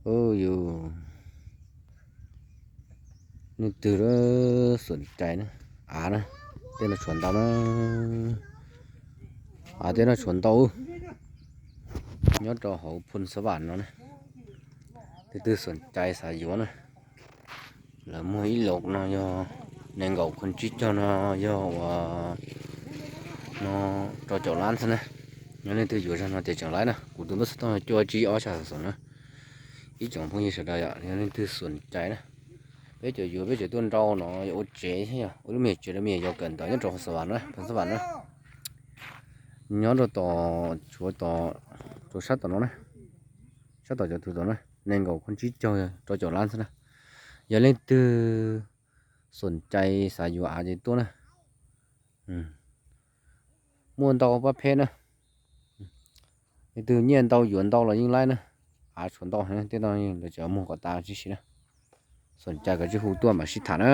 Yus, leej twg xom cai na, av na, tej no tshuav ntau na, av tej no tshuav ntau nyob rau hauv Phoos Xav Vam no na. Leej twg xom cai xav yuav na, lawv muag ib lov no yog nees nkaum khuam tsib caug no yog uas no rau caum lab xwb na. Yog leej twg yuav zog no ces tseem laib na, kuv tus npawb xov tooj cuaj tsib ob xya xoom na, ib tsoom phooj ywg sawv daws yom, yog leej twg xom cai na, peb cov yuav peb cov tuaj nrau no yog ua tsev thiab yog ua lub me nyuam tsev rau me nyuam yaus kawm ntawv nyob rau Xav Vam na, Phoos Xav Vam na, nyob rau tom, tshuav tom, rau sab tom no na, sab tom cov tus tom na, nees nkaum khuam tsib caug rau caum lab xwb na. Yog leej twg xom cai xav yuav av ces tuaj na. Muaj ntau pab pheb na, leej twg nyiaj ntau yuav ntau los yeej laib na. Av tshuav ntau heev, tej no lawv cov muag kom tas tib si na. Xom cai koj tsij hu tuaj mam sib tham na.